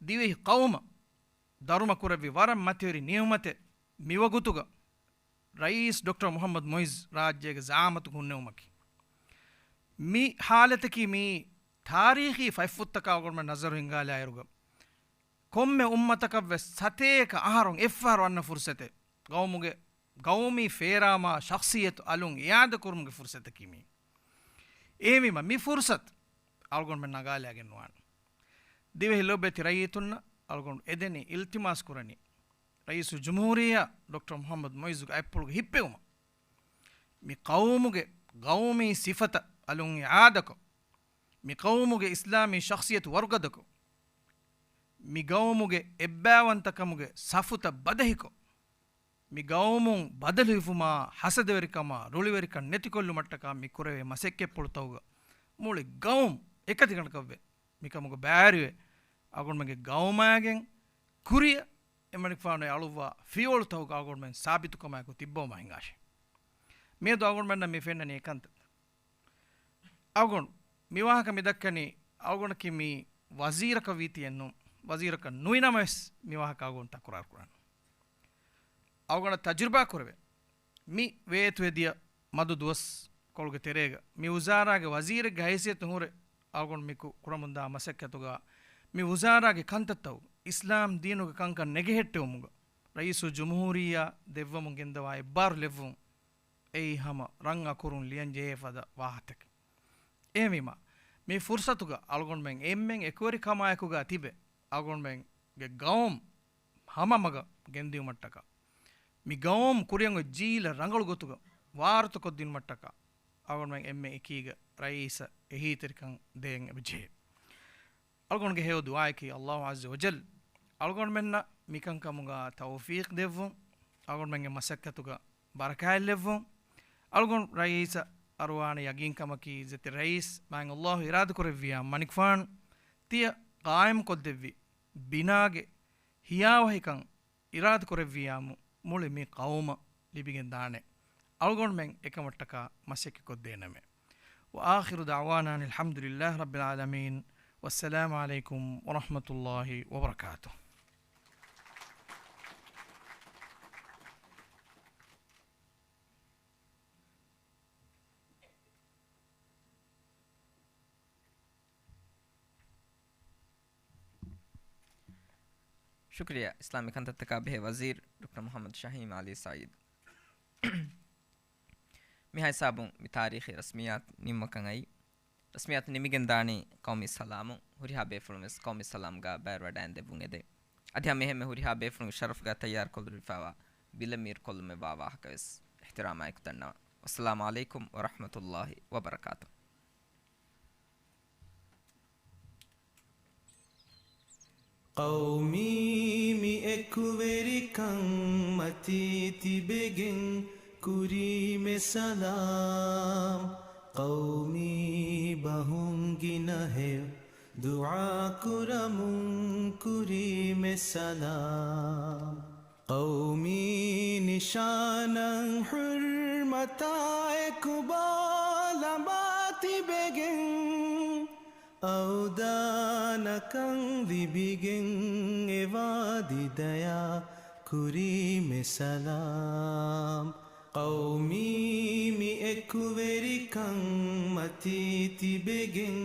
ދިވެހި ޤައުމަށް ދަރުމަ ކުރެއްވި ވަރަށް މަތިވެރި ނިޢުމަތެއް. މިވަގުތުގަ ރައީސް ޑޮކްޓަރ މުޙައްމަދު މުޢިއްޒު ރާއްޖޭގެ ޒަޢާމަތުގަ ހުންނެވުމަކީ، މި ޙާލަތަކީ މީ ތާރީޚީ ފަތްފުށްތަކާ އަޅުގަނޑުމެން ނަޒަރު ހިންގާލާއިރުގަ ކޮންމެ އުއްމަތަކަށްވެސް ސަތޭކަ އަހަރުން އެއްފަހަރު އަންނަ ފުރުޞަތެއް. ޤައުމުގެ ޤައުމީ ފޭރާމާ ޝަޚްޞިއްޔަތު އަލުން އިޢާދަކުރުމުގެ ފުރުޞަތަކީ މީ. އެހެންވީމަ، މި ފުރުޞަތު އަޅުގަނޑުމެން ނަގާލައިގެން ނުވާނެ. ދިވެހި ލޮބުވެތި ރައްޔިތުންނަށް އަޅުގަނޑު އެދެނީ، އިލްތިމާސް ކުރަނީ، ރައީސުލްޖުމްހޫރިއްޔާ ޑޮކްޓަރ މުޙައްމަދު މުޢިއްޒުގެ އަތްޕުޅުގަ ހިއްޕެވުމަށް، މި ޤައުމުގެ ޤައުމީ ސިފަތައް އަލުން އިޢާދަކޮށް، މި ޤައުމުގެ އިސްލާމީ ޝަޚްޞިއްޔަތު ވަރުގަދަކޮށް، މި ޤައުމުގެ އެއްބައިވަންތަކަމުގެ ސަފުތައް ބަދަހިކޮށް، މި ޤައުމުން ބަދަލު ހިފުމާ، ހަސަދަވެރިކަމާ، ރުޅިވެރިކަން ނެތިކޮށްލުމަށްޓަކާ މި ކުރެވޭ މަސައްކަތްޕުޅުތަކުގަ މުޅި ޤައުމު އެކަތިގަނޑަކަށްވެ، މިކަމުގެ ބައިވެރިވެ، އަޅުގަނޑުމެންގެ ޤައުމާގެން ކުރިއަށް އެމަނިކުފާނު އެ އަޅުއްވާ ފިޔަވަޅުތަކުގަ އަޅުގަނޑުމެން ސާބިތުކަމާއެކު ތިއްބަވަމާ ހިނގާށޭ. މިއަދު އަޅުގަނޑުމެންނަށް މި ފެންނަނީ އެކަންތައް. އަޅުގަނޑު މި ވާހަކަ މި ދައްކަނީ، އަޅުގަނޑަކީ މީ ވަޒީރަކަށް ވީތީއެއްނު، ވަޒީރަކަށް ނުވި ނަމަވެސް މި ވާހަކަ އަޅުގަނޑު ތަކުރާރު ކުރާނެ. އަޅުގަނޑަށް ތަޖުރިބާ ކުރެވޭ، މި ވޭތުވެދިޔަ މަދު ދުވަސްކޮޅުގެ ތެރޭގަ މި ވުޒާރާގެ ވަޒީރެއްގެ ހައިސިއްޔަތުން ހުރެ، އަޅުގަނޑު މި ކު-، ކުރަމުންދާ މަސައްކަތުގަ މި ވުޒާރާގެ ކަންތައްތައް އިސްލާމް ދީނުގެ ކަންކަން ނެގެހެއްޓެވުމުގަ ރައީސުލްޖުމްހޫރިއްޔާ ދެއްވަމުން ގެންދަވާ އެއްބާރު ލެއްވުން އެއީ ހަމަ ރަން އަކުރުން ލިޔަން ޖެހޭ ފަދަ ވާހަކަތަކެއް. އެހެންވީމަ، މި ފުރުސަތުގަ އަޅުގަނޑުމެން އެންމެން އެކުވެރިކަމާއެކުގަ ތިބެ، އަޅުގަނޑުމެންގެ ގައުމު ހަމަ މަގަށް ގެންދިއުމަށްޓަކާ، މި ގައުމު ކުރިއަށް އޮތް ޖީލަށް ރަނގަޅު ގޮތުގަ ވާރުތަ ކޮށްދިނުމަށްޓަކާ، އަޅުގަނޑުމެން އެންމެ އެކީގަ ރައީސަށް އެހީތެރިކަން ދޭން އެބަޖެހޭ. އަޅުގަނޑުގެ ހެޔޮ ދުޢާއަކީ ﷲ ޢައްޒަ ވަޖައްލަ އަޅުގަނޑުމެންނަށް މިކަންކަމުގަ ތައުފީޤް ދެއްވުން، އަޅުގަނޑުމެންގެ މަސައްކަތުގަ ބަރަކާތް ލެއްވުން. އަޅުގަނޑު ރައީސަށް އަރުވާނެ ޔަގީންކަމަކީ، އިއްޒަތްތެރި ރައީސް މާތް ﷲ އިރާދަކުރެއްވިޔާ މަނިކުފާނު ތިޔަ ޤާއިމްކޮށްދެއްވި ބިނާގެ ހިޔާވަހިކަން އިރާދަކުރެއްވިޔާމު މުޅި މި ޤައުމަށް ލިބިގެންދާނެ. އަޅުގަނޑުމެން އެކަމަށްޓަކާ މަސައްކަތްކޮށްދޭނަމޭ. وآخر دعوانا أن الحمد لله رب العالمين. والسلام عليكم ورحمة الله وبركاته. ޝުކުރިއްޔާ. އިސްލާމީ ކަންތައްތަކާ ބެހޭ ވަޒީރު ޑޮކްޓަރ މުޙައްމަދު ޝަހީމް ޢަލީ ސަޢީދު. މިހާ ހިސާބުން މި ތާރީޚީ ރަސްމިއްޔާތު ނިންމަކަށް އައީ. ރަސްމިއްޔާތު ނިމިގެން ދާނީ ޤައުމީ ސަލާމުން. ހުރިހާ ބޭފުޅުން ވެސް ޤައުމީ ސަލާމްގަ ބައިވެރިވަޑައިގެން ދެއްވުން އެދޭ. އަދި ހަމަ އެހެންމެ ހުރިހާ ބޭފުޅުންގެ ޝަރަފުގަ ތައްޔާރުކޮށްލުން ހިފާވާ ބިލެއް މީރު ކޮށްލުމެއް ވާ ވާހަކަ ވެސް އިޙްތިރާމާއެކު ދަންނަވަން. ވައްސަލާމު ޢަލައިކުމް ވަރަޙްމަތުﷲި ވަބަރަކާތުހު. ޤައުމީ މި އެކުވެރިކަން މަތީ ތިބެގެން ކުރީމެ ސަލާމް. ޤައުމީ ބަހުން ގިނަ ހެޔޮ ދުޢާ ކުރަމުން ކުރީމެ ސަލާމް. ޤައުމީ ނިޝާނަށް ޙުރްމަތާ އެކުބާ ލަނބާ ތިބެގެން، އަވްދާނަކަން ލިބިގެން އެ ވާދި ދަޔާ ކުރީމެ ސަލާމް. ޤައުމީ މި އެކުވެރިކަން މަތީ ތިބެގެން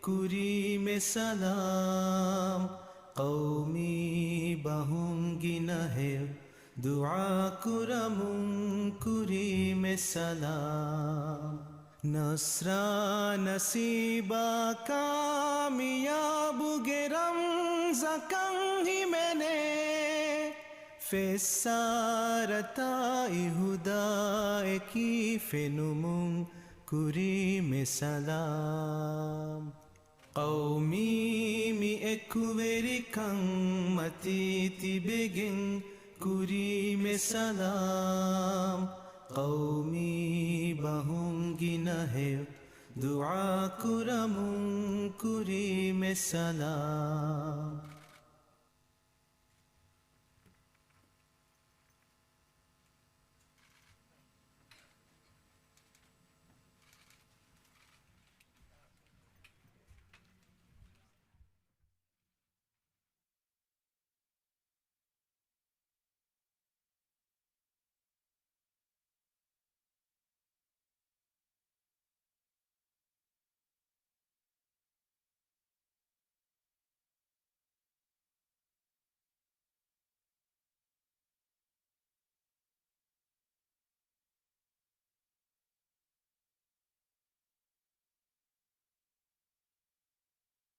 ކުރީމެ ސަލާމް. ޤައުމީ ބަހުން ގިނަ ހެޔޮ ދުޢާ ކުރަމުން ކުރީމެ ސަލާމް. ނަޞްރާ ނަސީބާ ކާމިޔާބުގެ ރަމްޒަކަށް ހިމެނޭ، ފެއްސާރަތާ އިހުދާއެކީ ފެނުމުން ކުރީމެ ސަލާމް. ޤައުމީ މި އެކުވެރިކަން މަތީ ތިބެގެން ކުރީމެ ސަލާމް. ޤައުމީ ބަހުން ގިނަ ހެޔޮ ދުޢާ ކުރަމުން ކުރީމެ ސަލާމް.